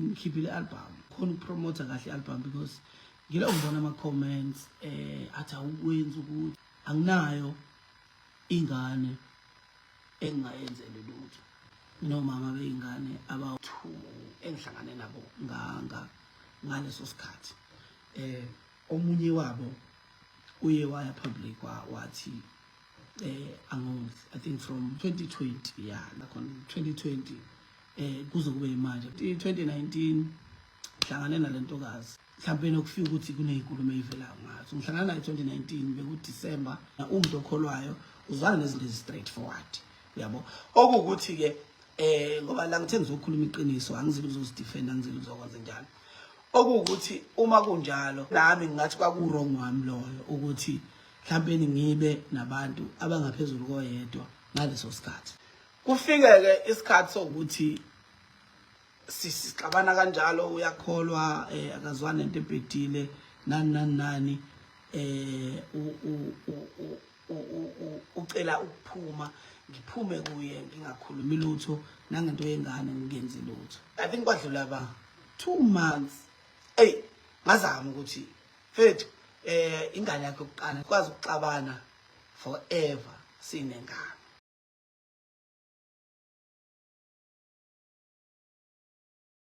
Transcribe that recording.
Ngikhiphile album, khona ukupromota kahle album, because ngilo ngibona ama comments athi awukwenzi ukuthi anginayo ingane engingayenzeli lutho. Nginomama beyingane abawu-2 engihlangane nabo nganga ngaleso sikhathi. Omunye wabo uye waya public, wathi angondli, I think from 2020, yeah, nakhona 2020 kuze kube manje 2019. Hlangane nalentokazi, mhlawumbe nokufika ukuthi kunezinkulumo ezivelayo ngazo. Ngihlangana naye 2019, beku December. Umuntu okholwayo uzwana nezinto ezi straightforward, uyabo. Okuwukuthi ke ngoba la ngithe ngizokhuluma iqiniso, angizile ukuzozidefend, angizile ukuzokwenza njalo. Okuwukuthi uma kunjalo, nami ngingathi kwaku wrong wami loyo ukuthi mhlawumbe ngibe nabantu abangaphezulu koyedwa ngaleso sikhathi. Kufike-ke isikhathi sokuthi sixabana kanjalo, uyakholwa, akazwani nento ebhedile, nani nani nani, ucela ukuphuma, ngiphume kuye ngingakhulumi lutho nangento yengane, ngingenzi lutho. I think kwadlula ba 2 months. Ey, ngazama ukuthi mfethu, ingane yakhe yokuqala, kwazi ukuxabana forever sinengane.